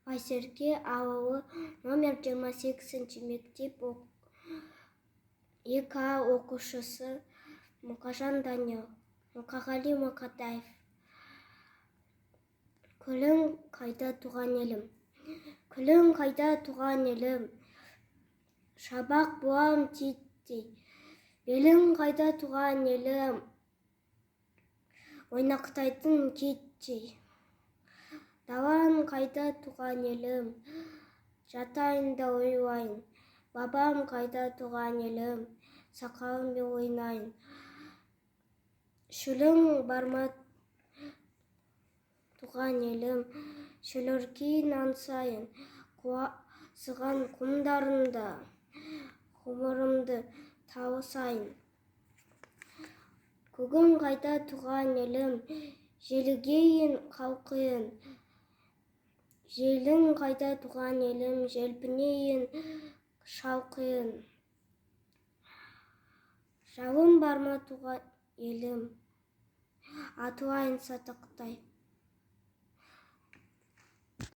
Байсерке ауылы, номер 28 мектеп 2А оқушысы Мұқажан Даниял. Мұқағали Мақатаев. Күлің қайда, туған елім? Күлің қайда, туған елім? Шабақ буам титтей. Белің қайда, туған елім? Ойнақтайтын киттей. Далаң қайда, туған елім? Жатайын да ойлайын. Бабам қайда, туған елім? Сақалыммен ойнайын. Шөлің бар ма, туған елім? Шөліркейін аңсайын. Құлазыған құмдарында ғұмырымды тауысайын. Көгің қайда, туған елім? Желігейін, қалқиын. Желің қайда, туған елім? Желпінейін, шалқиын. Жауым бар ма, туған елім? Атылайын сатақтай.